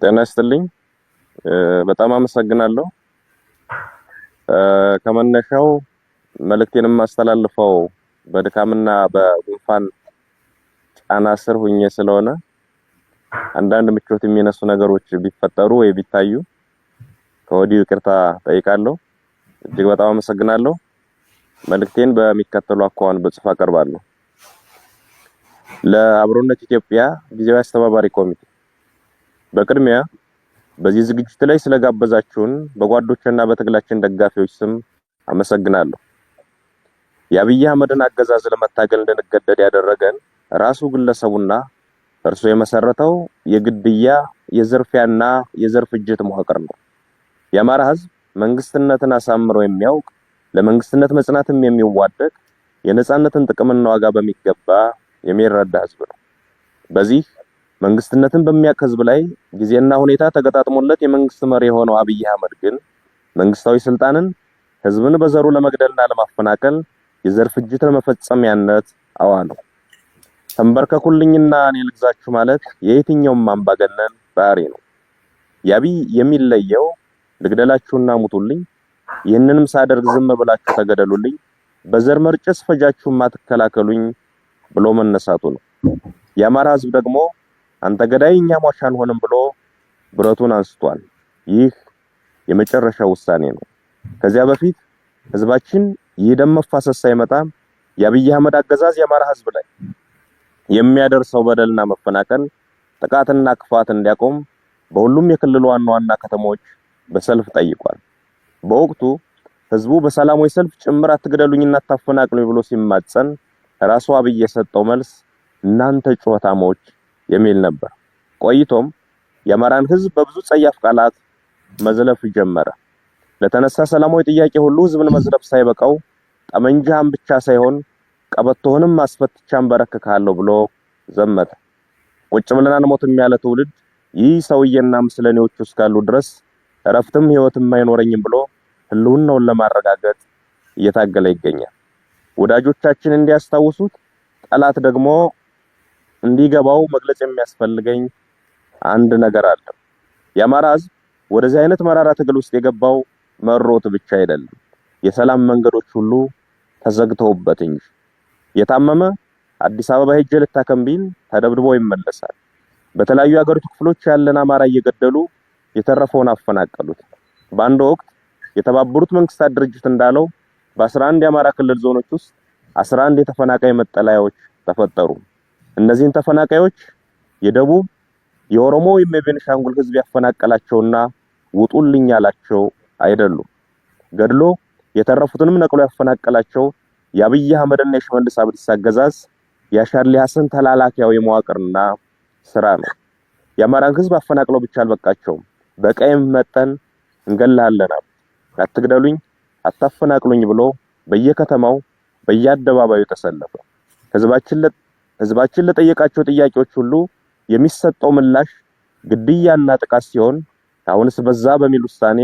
ጤና ይስጥልኝ። በጣም አመሰግናለሁ። ከመነሻው መልእክቴን የማስተላልፈው በድካምና በጉንፋን ጫና ስር ሁኜ ስለሆነ አንዳንድ ምቾት የሚነሱ ነገሮች ቢፈጠሩ ወይ ቢታዩ ከወዲሁ ይቅርታ ጠይቃለሁ። እጅግ በጣም አመሰግናለሁ። መልእክቴን በሚከተሉ አኳኋን በጽሁፍ አቀርባለሁ። ለአብሮነት ኢትዮጵያ ጊዜያዊ አስተባባሪ ኮሚቴ፣ በቅድሚያ በዚህ ዝግጅት ላይ ስለጋበዛችሁን በጓዶችና በትግላችን ደጋፊዎች ስም አመሰግናለሁ። የአብይ አህመድን አገዛዝ ለመታገል እንድንገደድ ያደረገን ራሱ ግለሰቡና እርሱ የመሰረተው የግድያ፣ የዝርፊያና የዘር ፍጅት መዋቅር ነው። የአማራ ሕዝብ መንግስትነትን አሳምሮ የሚያውቅ፣ ለመንግስትነት መጽናትም የሚዋደቅ፣ የነጻነትን ጥቅምና ዋጋ በሚገባ የሚረዳ ሕዝብ ነው። በዚህ መንግስትነትን በሚያውቅ ሕዝብ ላይ ጊዜና ሁኔታ ተገጣጥሞለት የመንግስት መሪ የሆነው አብይ አህመድ ግን መንግስታዊ ስልጣንን ህዝብን በዘሩ ለመግደልና ለማፈናቀል፣ የዘር ፍጅት ለመፈጸሚያነት አዋለው። ተንበርከኩልኝና እኔ ልግዛችሁ ማለት የየትኛውም አምባገነን ባህሪ ነው። የአብይ የሚለየው ልግደላችሁና ሙቱልኝ፣ ይህንንም ሳደርግ ዝም ብላችሁ ተገደሉልኝ፣ በዘር መርጬ ስፈጃችሁ ማትከላከሉኝ ብሎ መነሳቱ ነው። የአማራ ህዝብ ደግሞ አንተ ገዳይ እኛ ሟች አንሆንም ብሎ ብረቱን አንስቷል። ይህ የመጨረሻው ውሳኔ ነው። ከዚያ በፊት ህዝባችን ይህ ደም መፋሰስ ሳይመጣ የአብይ አህመድ አገዛዝ የአማራ ህዝብ ላይ የሚያደርሰው በደልና መፈናቀል፣ ጥቃትና ክፋት እንዲያቆም በሁሉም የክልሉ ዋና ዋና ከተሞች በሰልፍ ጠይቋል። በወቅቱ ህዝቡ በሰላማዊ ሰልፍ ጭምር አትግደሉኝና አታፈናቅሉኝ ብሎ ሲማጸን ራሱ አብይ የሰጠው መልስ እናንተ ጩኸታሞች የሚል ነበር። ቆይቶም የአማራን ህዝብ በብዙ ጸያፍ ቃላት መዝለፍ ጀመረ። ለተነሳ ሰላማዊ ጥያቄ ሁሉ ህዝብን መዝለፍ ሳይበቃው ጠመንጃህን ብቻ ሳይሆን ቀበቶህንም አስፈትቼ አንበረክክሃለሁ ብሎ ዘመተ። ቁጭ ብለን አንሞትም ያለ ትውልድ ይህ ሰውዬና ምስለኔዎቹ እስካሉ ድረስ እረፍትም ህይወትም አይኖረኝም ብሎ ህልውናውን ለማረጋገጥ እየታገለ ይገኛል። ወዳጆቻችን እንዲያስታውሱት፣ ጠላት ደግሞ እንዲገባው መግለጽ የሚያስፈልገኝ አንድ ነገር አለ። የአማራ ህዝብ ወደዚህ አይነት መራራ ትግል ውስጥ የገባው መሮት ብቻ አይደለም፣ የሰላም መንገዶች ሁሉ ተዘግተውበት እንጂ። የታመመ አዲስ አበባ ሄጄ ልታከም ቢል ተደብድቦ ይመለሳል። በተለያዩ የሀገሪቱ ክፍሎች ያለን አማራ እየገደሉ የተረፈውን አፈናቀሉት። በአንድ ወቅት የተባበሩት መንግስታት ድርጅት እንዳለው በ11 የአማራ ክልል ዞኖች ውስጥ 11 የተፈናቃይ መጠለያዎች ተፈጠሩ። እነዚህን ተፈናቃዮች የደቡብ፣ የኦሮሞ ወይም የቤንሻንጉል ህዝብ ያፈናቀላቸውና ውጡልኝ ያላቸው አይደሉም። ገድሎ የተረፉትንም ነቅሎ ያፈናቀላቸው የአብይ አህመድና የሽመልስ አብዲሳ አገዛዝ የአሻድሊ ሐሰን ተላላኪያዊ መዋቅርና ስራ ነው። የአማራን ህዝብ አፈናቅለው ብቻ አልበቃቸውም። በቀይም መጠን እንገላለን አሉ። አትግደሉኝ፣ አታፈናቅሉኝ ብሎ በየከተማው በየአደባባዩ ተሰለፈ። ህዝባችን ለጠየቃቸው ጥያቄዎች ሁሉ የሚሰጠው ምላሽ ግድያና ጥቃት ሲሆን አሁንስ በዛ በሚል ውሳኔ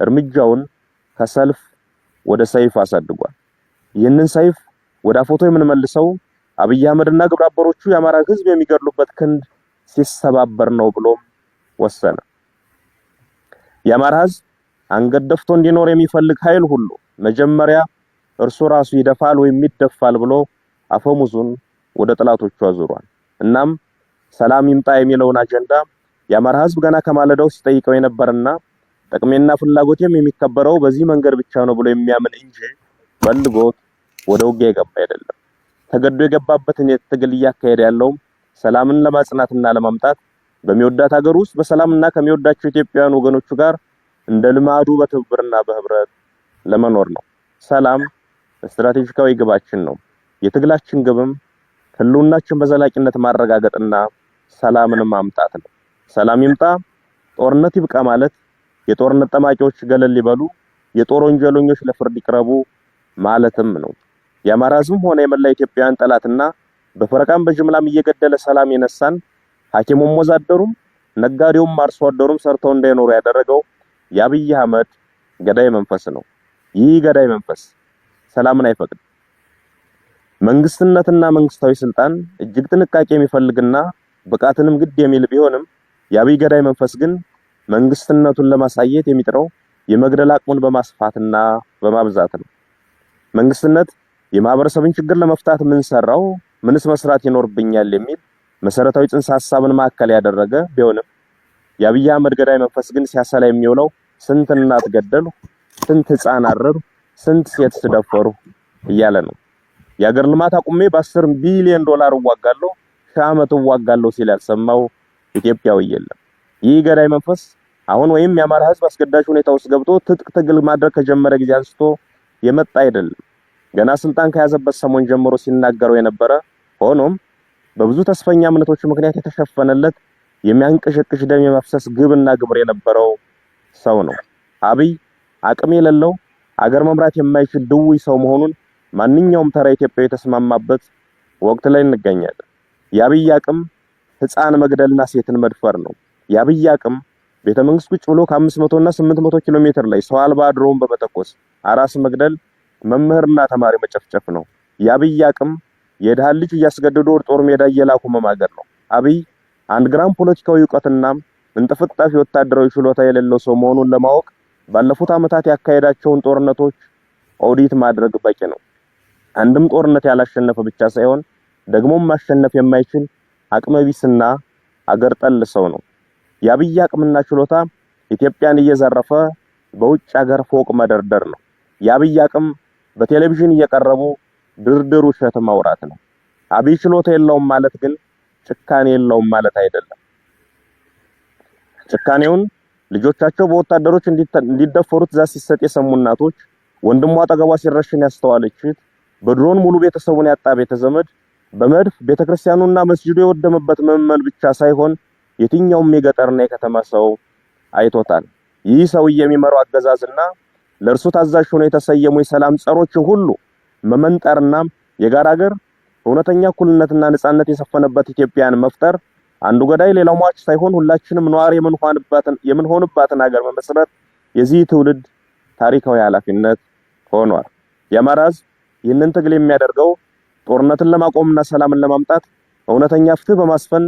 እርምጃውን ከሰልፍ ወደ ሰይፍ አሳድጓል። ይህንን ሰይፍ ወደ አፎቶ የምንመልሰው አብይ አህመድና ግብረአበሮቹ የአማራ ህዝብ የሚገድሉበት ክንድ ሲሰባበር ነው ብሎም ወሰነ። የአማራ ህዝብ አንገት ደፍቶ እንዲኖር የሚፈልግ ኃይል ሁሉ መጀመሪያ እርሱ ራሱ ይደፋል ወይም ይደፋል ብሎ አፈሙዙን ወደ ጠላቶቹ አዙሯል። እናም ሰላም ይምጣ የሚለውን አጀንዳ የአማራ ህዝብ ገና ከማለዳው ሲጠይቀው የነበረና ጥቅሜና ፍላጎቴም የሚከበረው በዚህ መንገድ ብቻ ነው ብሎ የሚያምን እንጂ ፈልጎት ወደ ውጊያ የገባ አይደለም። ተገዶ የገባበትን የትግል እያካሄደ ያለውም ሰላምን ለማጽናትና ለማምጣት በሚወዳት ሀገር ውስጥ በሰላምና ከሚወዳቸው ኢትዮጵያውያን ወገኖቹ ጋር እንደ ልማዱ በትብብርና በህብረት ለመኖር ነው። ሰላም ስትራቴጂካዊ ግባችን ነው። የትግላችን ግብም ህልውናችን በዘላቂነት ማረጋገጥና ሰላምን ማምጣት ነው። ሰላም ይምጣ፣ ጦርነት ይብቃ ማለት የጦርነት ጠማቂዎች ገለል ይበሉ፣ የጦር ወንጀለኞች ለፍርድ ይቅረቡ ማለትም ነው። የአማራ ህዝብም ሆነ የመላ ኢትዮጵያውያን ጠላትና በፈረቃም በጅምላም እየገደለ ሰላም የነሳን፣ ሐኪሙም ወዛደሩም ነጋዴውም አርሶ አደሩም ሰርተው እንዳይኖሩ ያደረገው የአብይ አህመድ ገዳይ መንፈስ ነው። ይህ ገዳይ መንፈስ ሰላምን አይፈቅድም። መንግስትነትና መንግስታዊ ስልጣን እጅግ ጥንቃቄ የሚፈልግና ብቃትንም ግድ የሚል ቢሆንም የአብይ ገዳይ መንፈስ ግን መንግስትነቱን ለማሳየት የሚጥረው የመግደል አቅሙን በማስፋትና በማብዛት ነው። መንግስትነት የማህበረሰብን ችግር ለመፍታት ምን ሰራው፣ ምንስ መስራት ይኖርብኛል የሚል መሰረታዊ ጽንሰ ሐሳብን ማዕከል ያደረገ ቢሆንም፣ የአብይ አህመድ ገዳይ መንፈስ ግን ሲያሰላ የሚውለው ስንት እናት ገደሉ፣ ስንት ህፃን አረዱ፣ ስንት ሴት ስደፈሩ እያለ ነው። የአገር ልማት አቁሜ በ10 ቢሊዮን ዶላር እዋጋለሁ፣ 1000 ዓመት እዋጋለሁ ሲል ያልሰማው ኢትዮጵያዊ የለም። ይህ ገዳይ መንፈስ አሁን ወይም የአማራ ህዝብ አስገዳጅ ሁኔታ ውስጥ ገብቶ ትጥቅ ትግል ማድረግ ከጀመረ ጊዜ አንስቶ የመጣ አይደለም። ገና ስልጣን ከያዘበት ሰሞን ጀምሮ ሲናገረው የነበረ፣ ሆኖም በብዙ ተስፈኛ እምነቶች ምክንያት የተሸፈነለት የሚያንቀሸቅሽ ደም የማፍሰስ ግብና ግብር የነበረው ሰው ነው። አብይ አቅም የሌለው፣ አገር መምራት የማይችል ድውይ ሰው መሆኑን ማንኛውም ተራ ኢትዮጵያዊ የተስማማበት ወቅት ላይ እንገኛለን። የአብይ አቅም ህፃን መግደልና ሴትን መድፈር ነው። የአብይ አቅም ቤተ መንግስት ቁጭ ብሎ ከ500 እና 800 ኪሎ ሜትር ላይ ሰው አልባ ድሮን በመተኮስ አራስ መግደል፣ መምህርና ተማሪ መጨፍጨፍ ነው። የአብይ አቅም የድሃ ልጅ እያስገደዱ ወደ ጦር ሜዳ እየላኩ መማገር ነው። አብይ 1 ግራም ፖለቲካዊ እውቀትና እንጥፍጣፊ ወታደራዊ ችሎታ የሌለው ሰው መሆኑን ለማወቅ ባለፉት ዓመታት ያካሄዳቸውን ጦርነቶች ኦዲት ማድረግ በቂ ነው። አንድም ጦርነት ያላሸነፈ ብቻ ሳይሆን ደግሞም ማሸነፍ የማይችል አቅመቢስና አገር ጠል ሰው ነው። የአብይ አቅምና ችሎታ ኢትዮጵያን እየዘረፈ በውጭ ሀገር ፎቅ መደርደር ነው። የአብይ አቅም በቴሌቪዥን እየቀረቡ ድርድር ውሸት ማውራት ነው። አብይ ችሎታ የለውም ማለት ግን ጭካኔ የለውም ማለት አይደለም። ጭካኔውን ልጆቻቸው በወታደሮች እንዲደፈሩ ትዕዛዝ ሲሰጥ የሰሙ እናቶች፣ ወንድሟ አጠገቧ ሲረሽን ያስተዋለች፣ በድሮን ሙሉ ቤተሰቡን ያጣ ቤተዘመድ፣ በመድፍ ቤተክርስቲያኑና መስጂዱ የወደመበት ምዕመን ብቻ ሳይሆን የትኛውም የገጠርና የከተማ ሰው አይቶታል። ይህ ሰውዬ የሚመራው አገዛዝና ለእርሱ ታዛዥ ሆነው የተሰየሙ የሰላም ጸሮችን ሁሉ መመንጠርና የጋራ ሀገር፣ እውነተኛ እኩልነትና ነጻነት የሰፈነበት ኢትዮጵያን መፍጠር፣ አንዱ ገዳይ ሌላው ሟች ሳይሆን ሁላችንም ነዋሪ የምንሆንባትን ሀገር መመስረት የዚህ ትውልድ ታሪካዊ ኃላፊነት ሆኗል። የአማራ ሕዝብ ይህንን ትግል የሚያደርገው ጦርነትን ለማቆምና ሰላምን ለማምጣት፣ እውነተኛ ፍትህ በማስፈን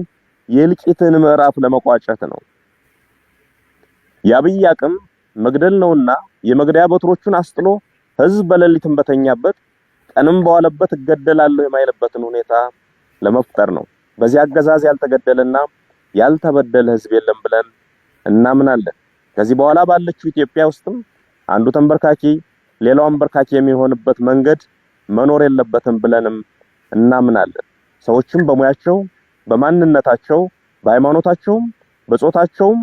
የእልቂትን ምዕራፍ ለመቋጨት ነው። የአብይ አቅም መግደል ነውና የመግደያ በትሮቹን አስጥሎ ህዝብ በሌሊትም በተኛበት ቀንም በዋለበት እገደላለሁ የማይልበትን ሁኔታ ለመፍጠር ነው። በዚህ አገዛዝ ያልተገደለና ያልተበደለ ህዝብ የለም ብለን እናምናለን። ከዚህ በኋላ ባለችው ኢትዮጵያ ውስጥም አንዱ ተንበርካኪ ሌላው አንበርካኪ የሚሆንበት መንገድ መኖር የለበትም ብለንም እናምናለን። ሰዎችም በሙያቸው፣ በማንነታቸው፣ በሃይማኖታቸውም፣ በጾታቸውም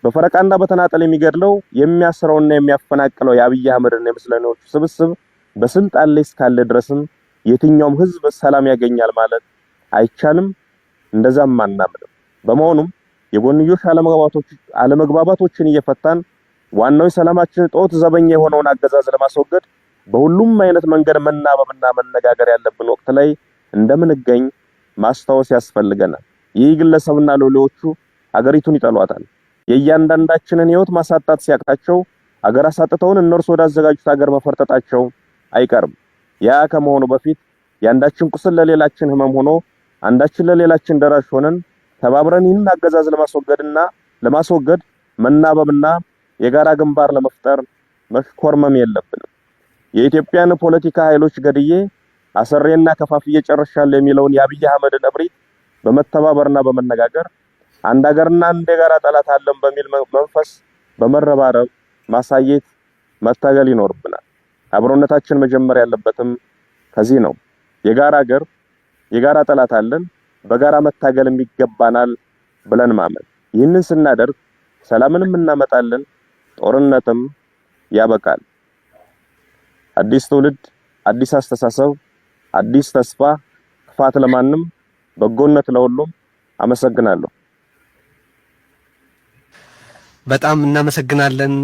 በፈረቃና በተናጠል የሚገድለው፣ የሚያስረውና የሚያፈናቅለው የአብይ አህመድና የምስለኔዎቹ ስብስብ በስልጣን ላይ እስካለ ድረስም የትኛውም ህዝብ ሰላም ያገኛል ማለት አይቻልም። እንደዛም አናምንም። በመሆኑም የጎንዮሽ አለመግባባቶችን እየፈታን ዋናው የሰላማችን ጦት ዘበኛ የሆነውን አገዛዝ ለማስወገድ በሁሉም አይነት መንገድ መናበብና መነጋገር ያለብን ወቅት ላይ እንደምንገኝ ማስታወስ ያስፈልገናል። ይህ ግለሰብና ሎሌዎቹ አገሪቱን ይጠሏታል። የእያንዳንዳችንን ህይወት ማሳጣት ሲያቅታቸው አገር አሳጥተውን እነርሱ ወዳዘጋጁት አገር መፈርጠጣቸው አይቀርም። ያ ከመሆኑ በፊት የአንዳችን ቁስል ለሌላችን ህመም ሆኖ፣ አንዳችን ለሌላችን ደራሽ ሆነን፣ ተባብረን ይህንን አገዛዝ ለማስወገድ መናበብና የጋራ ግንባር ለመፍጠር መሽኮርመም የለብንም። የኢትዮጵያን ፖለቲካ ኃይሎች ገድዬ፣ አስሬና ከፋፍዬ ጨርሻለሁ የሚለውን የአብይ አህመድን እብሪት በመተባበርና በመነጋገር፣ አንድ ሀገርና አንድ የጋራ ጠላት አለን በሚል መንፈስ በመረባረብ ማሳየት፣ መታገል ይኖርብናል። አብሮነታችን መጀመር ያለበትም ከዚህ ነው። የጋራ ሀገር፣ የጋራ ጠላት አለን፣ በጋራ መታገልም ይገባናል ብለን ማመን። ይህንን ስናደርግ ሰላምንም እናመጣለን፣ ጦርነትም ያበቃል። አዲስ ትውልድ፣ አዲስ አስተሳሰብ፣ አዲስ ተስፋ። ክፋት ለማንም፣ በጎነት ለሁሉም። አመሰግናለሁ። በጣም እናመሰግናለን።